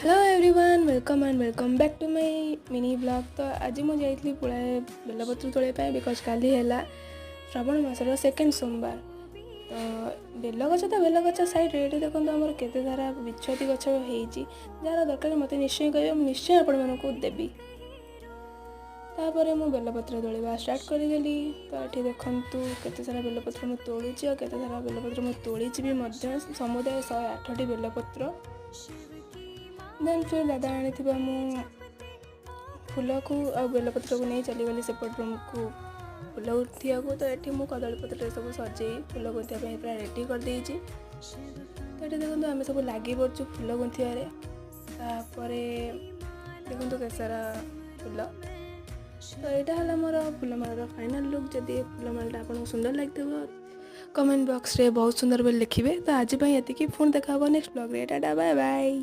Hello everyone, welcome and welcome back to my mini vlog। ତ ଆଜି ମୁଁ ଯାଇଥିଲି ପୁଳାଏ ବେଲପତ୍ର ତୋଳିବା ପାଇଁ, because କାଲି ହେଲା ଶ୍ରାବଣ ମାସର ସେକେଣ୍ଡ ସୋମବାର। ତ ବେଲଗଛ, ତ ବେଲଗଛ ସାଇଡ଼୍ରେ ଏଠି ଦେଖନ୍ତୁ, ଆମର କେତେ ସାରା ବିଛୁଆତି ଗଛ ହେଇଛି। ଯାହାର ଦରକାର ମୋତେ ନିଶ୍ଚୟ କହିବେ, ମୁଁ ନିଶ୍ଚୟ ଆପଣମାନଙ୍କୁ ଦେବି। ତାପରେ ମୁଁ ବେଲପତ୍ର ତୋଳିବା ଷ୍ଟାର୍ଟ କରିଦେଲି। ତ ଏଠି ଦେଖନ୍ତୁ, କେତେ ସାରା ବେଲପତ୍ର ମୁଁ ତୋଳୁଛି ଆଉ କେତେ ସାରା ବେଲପତ୍ର ମୁଁ ତୋଳିଛି ବି ମଧ୍ୟ, ସମୁଦାୟ 108ଟି ବେଲପତ୍ର। ଦେନ୍ ଫିର୍ ଦାଦା ଆଣିଥିବା ମୁଁ ଫୁଲକୁ ଆଉ ବେଲପତ୍ରକୁ ନେଇ ଚାଲିଗଲି ସେପଟ ରୁମ୍କୁ ଫୁଲ ଗୁନ୍ଥିବାକୁ। ତ ଏଠି ମୁଁ କଦଳୀପତ୍ରରେ ସବୁ ସଜେଇ ଫୁଲ ଗୁନ୍ଥିବା ପାଇଁ ପୁରା ରେଡ଼ି କରିଦେଇଛି। ତ ଏଠି ଦେଖନ୍ତୁ, ଆମେ ସବୁ ଲାଗି ପଡ଼ୁଛୁ ଫୁଲ ଗୁନ୍ଥିବାରେ। ତାପରେ ଦେଖନ୍ତୁ କେତେ ସାରା ଫୁଲ। ତ ଏଇଟା ହେଲା ମୋର ଫୁଲମାଳର ଫାଇନାଲ୍ ଲୁକ୍। ଯଦି ଏ ଫୁଲମାଳଟା ଆପଣଙ୍କୁ ସୁନ୍ଦର ଲାଗିଥିବ, କମେଣ୍ଟ ବକ୍ସରେ ବହୁତ ସୁନ୍ଦର ବୋଲି ଲେଖିବେ। ତ ଆଜି ପାଇଁ ଏତିକି, ପୁଣି ଦେଖା ହେବ ନେକ୍ସଟ ବ୍ଲଗ୍ରେ। ଟାଟା, ବାଏ ବାଏ।